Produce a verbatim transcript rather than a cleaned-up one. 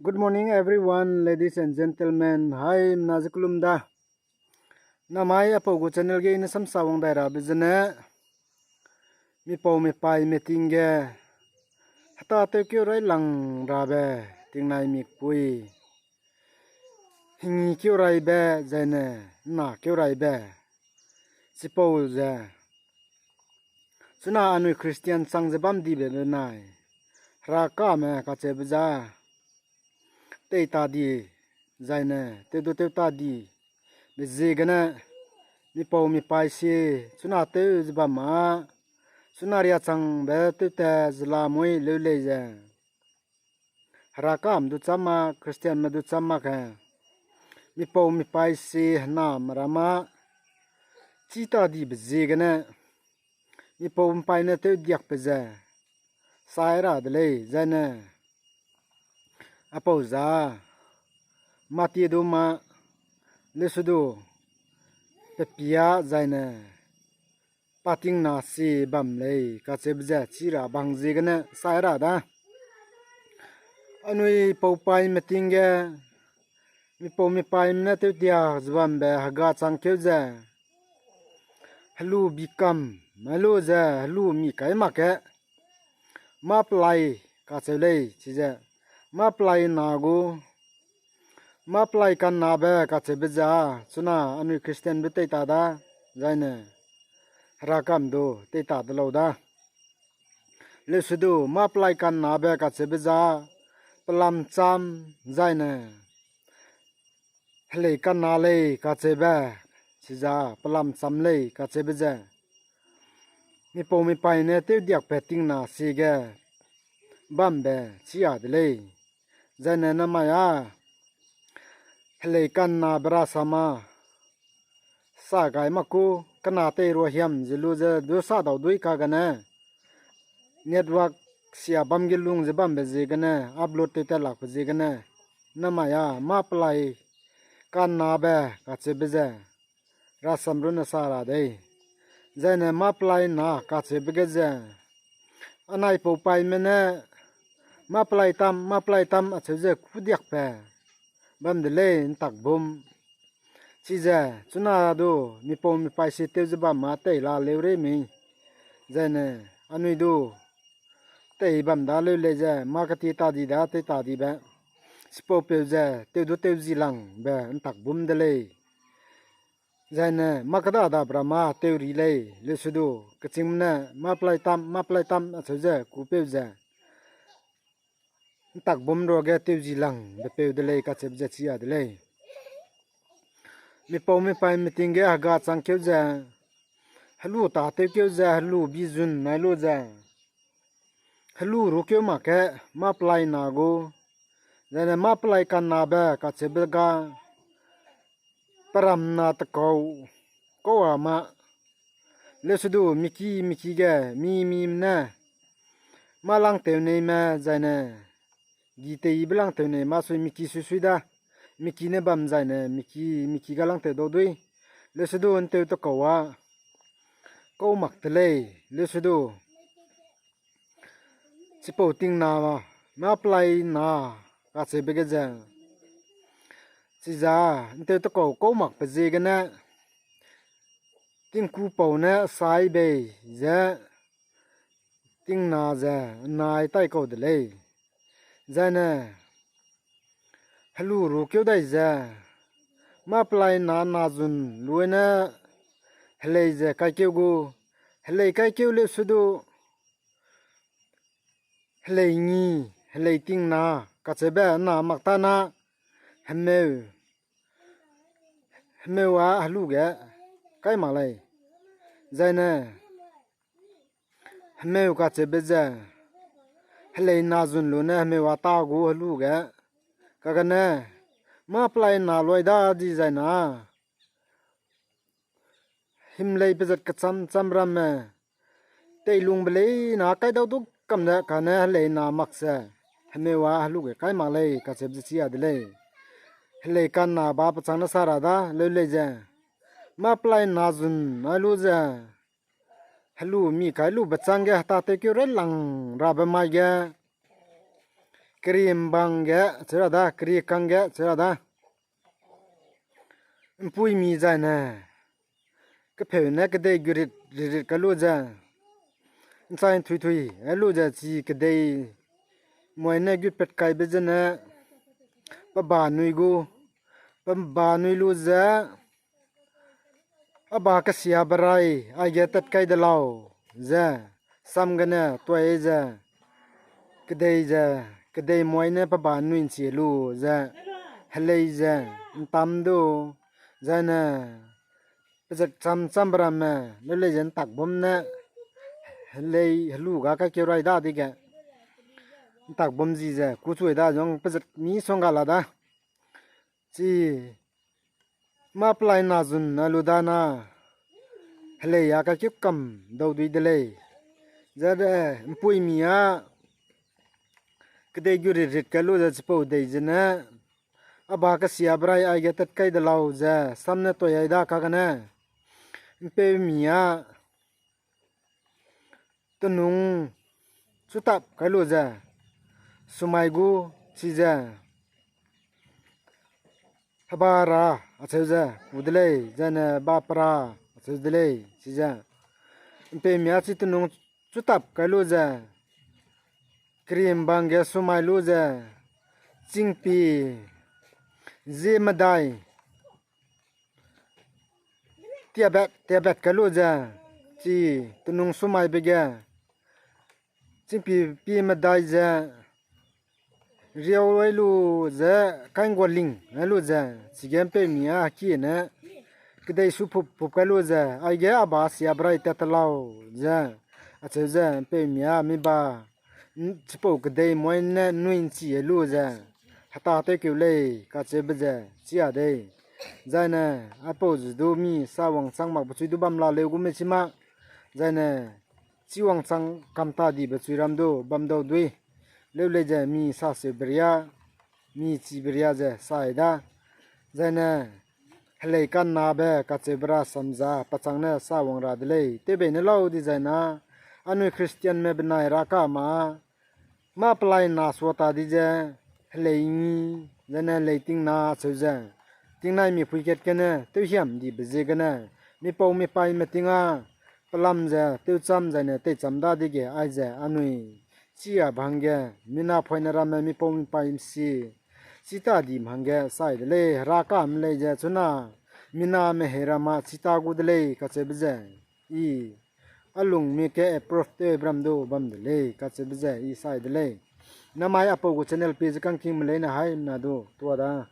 Good morning, everyone, ladies and gentlemen. Haimena ze kelum da. Namai apau gu channel ge i ne samsa wang dai rabe zene, mipau mipaîme ting ge, heta tewkeu railang rabe, tingnai mikpui, hingi keu raibe, zaine, na keu raibe, chipau ze, chuna anui Christian chang ze bam dibe benai, Herakame kacheube za, tei ta di, zaine, tew du tew ta di, be ziegene, mipau mipaî sie, chuna tew ze bam ma, chuna riachangbe tewtat ze lamui leu lei ze. Herakame du cham ma, Christianme du cham mak ge. Mipau mipaî sie hename ra ma, chî ta dibe ziegene, mipau mipaî ne tewdiakbe ze, sai ra de lei, zaine. Apau za, mâtie du ma, lesu du, pepia zaine, pa tingna si bam lei, kacheube ze chî ra bang ziegene sai ra da. Anui paupaîme ting ge, mipau mipaîme ne tewdiak ze bambe hega chang keu ze, helu bikam, mai lu ze helu mi kai mak ge, mâ pelai kacheu lei, chize, mâ pelai na gu, mâ pelai kannabe kacheube ze, chuna anui Christianbe tei ta da, zaine, Herakame du tei ta de lau da. Lesu du, mâ pelai kannabe kacheube za, pelam cham, zaine, helei kanna lei kacheube, chiza, pelam cham lei kacheube ze, mipau mipaî ne tewdiakbe tingna si ge, bambe, chî a de lei. Zaine namai a, helei kannabe rasam a, sa gai mak ku, kena tei ruahiam ze lu ze du sa dau dui kagene, network sia bam ge lung ze bambe ziegene, upload tew tat lakbe ziegene, namai a, mâ pelai kannabe kacheube ze, rasam runne sa ra dei. Zaine mâ pelai na kacheube ge ze, anai paupaîme ne, mâ pelai tam, mâ pelai tam acheu ze kudiakbe, bam de lei ntak bum. Chize, chuna du, mipau mipaî sie tew ze bam ma tei la leu rei mei. Zaine, anui du, tei bam da leu lei ze, mâ keti ta di da, tei ta dibe. Chipaupeu ze, tew du tew zi langbe, ntak bum de lei. Zaine, mâ keda dabe ra mâ tew ri lei, lesu du, kechîngme ne, mâ pelai tam, mâ pelai tam, acheu ze, kupeu ze. Ntak bum ruage tew zi langbe peu de lei kacheube ze chî a de lei. Mipau mipaîme ting ge hega chang keu ze, helu tâ tew keu ze, helu bizun nai lu ze, helu ru keu mak ge, mâ pelai na gu, zaine mâ pelai kannabe kacheube ga, peram na tekau, kau a ma, lesu du miki miki ge, mi mime ne, mâ langtew neime zaine, gi teibe langtew nei mâ sui miki sui sui da, miki ne bam zaine, miki, miki ga langtew dau dui, lesu du ntew tekau a, kau mak de lei, lesu du, chipau tingna, mâ pelai na, kacheube ge ze. Chiza, ntew tekau kau makbe ziegene, tingkupau ne sai bei ze, tingna ze, nai tai kau de lei. Zaine, helu ru keu dai ze, mâ pelai na na zun lu ne, helei ze kaikeu gu, helei kaikeu lesu du, helei ngi, helei tingna, kacheube na mak ta na, hemeu, hemeu a helu ge, kai mak lei. Zaine, hemeu kacheube ze, helei na zun lu ne hemeu a ta gu helu ge, kagene, mâ pelai na luai da di zaina, himlei pezat kecham cham ramme, teilungbe leina kai dau du kam ze kane helei na mak ze, hemeu a helu ge kai mak lei kacheube ze chî a de lei. Helei kanna ba pechang ne sa ra da leu lei ze, mâ pelai na zun ai lu ze, helu mi kai lube chang ge heta tewkeu railang rabe mai ge, kerimbang ge cheu ra da, keri kang ge cheu ra da. ’Mpuimi zaine, kepeu ne kedei gu rit, rit, rit kai lu ze, ’nchai ’nthui thui, e lu ze chi kedei moi ne gut pat kaibe zene, pe ba nui gu, pe ba nui lu ze, a ba kesiabe rai aige tat kai de lau, ze, sam gene tuai ze, kedei ze, kedei moi ne pe ba nui ’nchi lu ze, helei ze, ’ntam du, zaine, pezat cham chambe ramme, leu lei ze ’ntak bum ne, helei helu ga kaikeu rai dadege, ’ntak bum zi ze, kuchui da zong pezat misongga la da. Chi, mâ pelai na zun a lu dana, helei a kaikeu kam dau dui de lei. Zede, ’mpuimi â, kedei gu rit, rit kai lu ze chipau dei zene, a ba kesiabe rai aige tat kai de lau ze, sam ne tuai ai da kagene, ’mpeumi â, tenung chutap kai lu ze, sumai gu, chize, heba ra, acheu ze, ku de lei, zaine ba pe ra, acheu de lei, chize, ’mpeumi â chi tenung chutap kai lu ze, kerimbang ge sumai lu ze, chingpi, zie medai, tiabat, tiabat kai lu ze, chi tenung sumaibe ge, chingpi, pi medai ze, riau ai lu ze, kainggualing ai lu ze, chige ’mpeumi â heki ne, kedei su pup, pup kai lu ze, aige a ba siabe rai tat te lau ze, acheu ze, ’mpeumi â mi ba, chipau kedei moi ne nui ’nchi lu ze, heta tewkeu lei, kacheube ze, chi a dei. Zaine, aipau ze du mi sa wangchang makbe chui du bam la leu gu me chi ma, zaine, chi wangchang kam ta dibe chui ram du bam dau dui. Leu lei ze mi sa seube ria, mi chibe ria ze sai da. Zaine, helei ka'nnabe kacheube rasam za pachang ne sa wang ra de lei. Tewbei ne lau dizai na, anui Christianme benai Heraka ma, mâ pelai na sua ta di ze, helei ngi, zaine helei tingna cheu ze, tingnaimi pui kat gene tewhiam dibe ziegene, mipau mipaime ting â, pelam ze tewcham zaine teicham dadege aize anui, chi a be hangge, mina poine ramme mipau mipaime si, chi ta dime hangge sai de lei, Herakame lei ze chuna, miname hei ramme chi ta gu de lei kacheube ze, i, a lungmi ke approve tewbe ram du bam de lei kacheube ze i sai de lei. Namai aipau gu channel page kangkingme leine haimena du tua da.